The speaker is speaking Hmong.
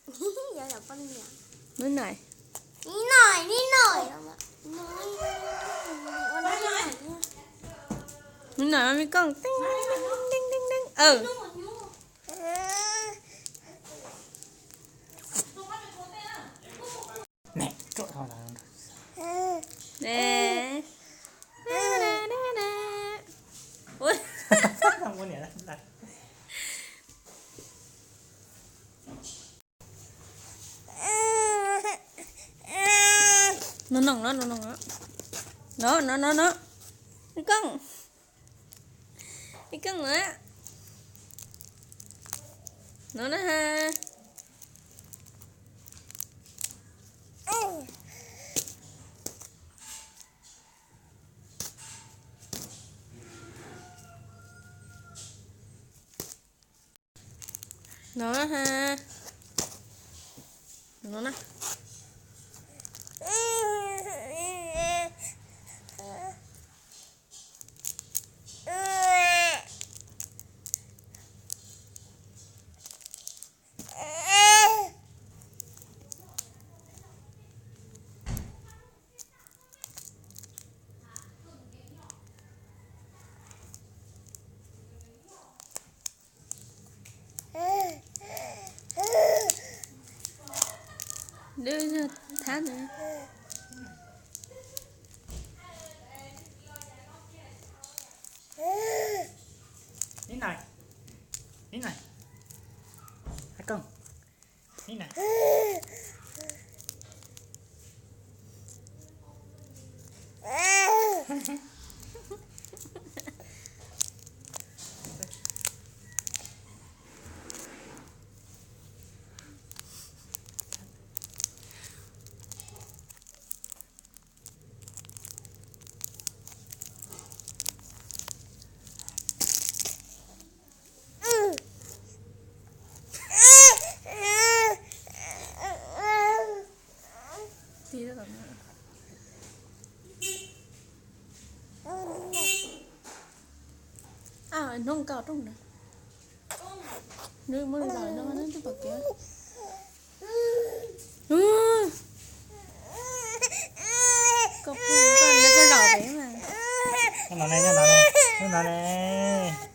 Nub nai. Nub nai, nub nai, me koj. Teeb, teeb, teeb, teeb. No no no no no. No no no no. Ib Koob. Ib Koob na. No na ha. No na ha. No na. Thab na. Ib nai, ib nai, Hab Koob, ib nai. Hnub nkaus rooj na. Nws muab lawm no twb pom kev. Koj pom koj, nws koj zaum pem mas. Nyob no ne, nyob no ne, nyob no ne.